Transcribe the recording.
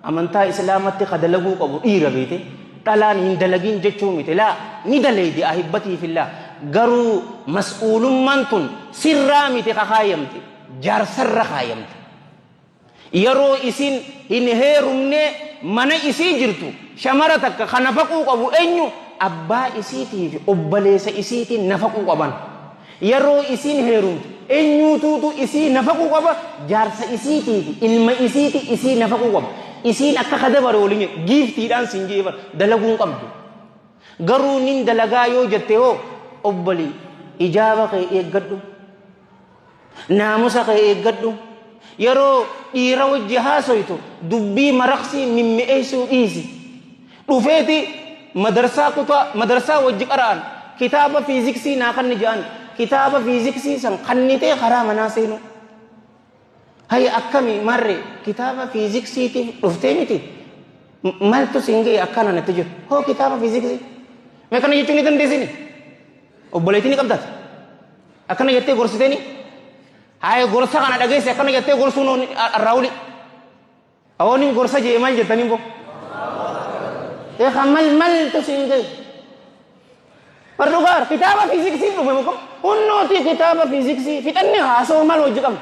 Amantaa Islaamatti ka dalaguu qabu dhiira beeyte. Dhalaan hin dalagin jechuu miti. Laa ni daleeydi ahibbatii fillah. Garuu mas'uulummaan tun sirraa miti ka kaayamte. Jaarsarra kaayamte. Yeroo isiin hin heerumnee mana isii jirtu shamara takka ka nafaquu qabu eenyu? Abbaa isiitii fi obbaleessa isiitiin nafaquu qaban. Yeroo isiin heerumtu eenyuutuutu isii nafaquu qaba? Jaarsa isiitii fi ilma isiiti isii nafaquu qaba. Isiin akka ka dabare waliin jedhu giiftiidhaan siin jee bar dalaguu hin qabdu. Garuu nin dalagaa yoo jette hoo obbolii ijaaba kee eeggadhu. Naamusa kee eeggadhu. Yeroo dhiira wajji haasoytu dubbii maraqsii mimmi'eessuu dhiisi. Dhufeeti madarsaa kutaa madarsaa wajji qara'an kitaaba fiiziksii naa kanni jedhan kitaaba fiiziksii san kannitee karaa manaa seenuu. Hay akkami marre kitaaba fiiziksiitiif dhuftee miti maltu siin ga'e akkana natti jiru. Hoo kitaaba fiiziksii. Mee kana jechuu ni dandeessini? Obboleettii ni qabdaati. Akkana jettee gorsiteeni? Haaya gorsa kana dhageesse akkana jettee gorsuun irraa uli. Awooniin gorsa jee maal jettaniin boo? Eekaa mal maltu siin ga'e? Bar dhugaar kitaaba fiiziksii dhufe muka hunnooti kitaaba fiiziksii fixanne haasoo maal hojii qabna.